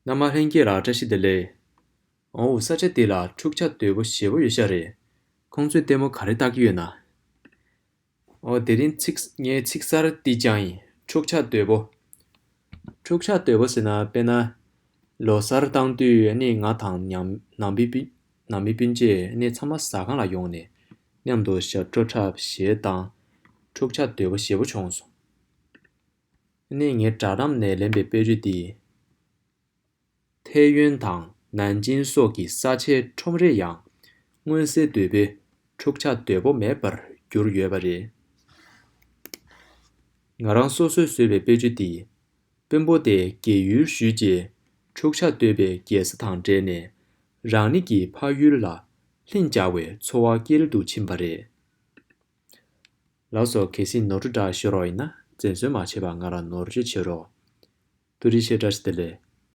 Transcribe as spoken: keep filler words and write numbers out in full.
རྣམ་པ་ལྷན་རྒྱས་ལ་བཀྲ་ཤིས་བདེ་ལེགས། འོ་ས་ཆ་འདི་ལ་འཁྲུག་ཆ་དོད་པོ་ཞེ་པོ་ཡོད་ཤག་རེད། ཁོང་ཚོས་ལྟད་མོ་ག་རེ་ལྟ་གི་ཡོད་ན། འོ་དེ་རིང་ཚིག་ངའི་ཚིག་གསར་འདི་སྦྱངས་ཡིན། འཁྲུག་ཆ་དོད་པོ། འཁྲུག་ཆ་དོད་པོ་ཟེར་ན་དཔེར་ན། ལོ་གསར་བཏང་དུས་ནི་ང་དང་ཉམ་ནང་མི་སྤུན་ནང་མི་སྤུན་མཆེད་ནི་ཚང་མ་ཟ་ཁང་ལ་ཡོང་ནས་མཉམ་དུ་ཞབས་བྲོ་འཁྲབ་གཞས་བཏང་། འཁྲུག་ཆ་དོད་པོ་ཞེ་པོ་བྱུང་སོང་། ནི་ངའི་དྲ་ལམ་ནས་ལེན་པའི་དཔེ་བརྗོད་འདི། ཐའེ་ཡོན་དང་ནན་ཅིན་སོགས་ཀྱི་ས་ཆའི་ཁྲོམ་རས་ཡང་མངོན་གསལ་དོད་པོས་འཁྲུག་ཆ་དོད་པོ་མེད་པར་གྱུར་ཡོད་པ་རེད། ང་རང་སོ་སོས་བཟོས་པའི་དཔེ་བརྗོད་འདི། དཔོན་པོ་དེ་རྒས་ཡོལ་ཞུས་རྗེས་འཁྲུག་ཆ་དོད་པའི་རྒྱལ་ས་དང་འབྲེལ་ནས་རང་ཉིད་ཀྱི་ཕ་ཡུལ་ལ་ལྷིང་འཇགས་པའི་ཚོར་བ་སྐྱེལ་དུ་ཕྱིན་པ་རེད། ལགས་སོ། གལ་སྲིད་ནོར་འཁྲུལ་འདྲ་ཤོར་བ་ཡིན་ན་འཛེམ་ཟོན་མ་བྱེད་པར་ང་ལ་ནོར་བཅོས་བྱེད་རོགས། ཐུགས་རྗེ་ཆེ། བཀྲ་ཤིས་བདེ་ལེགས།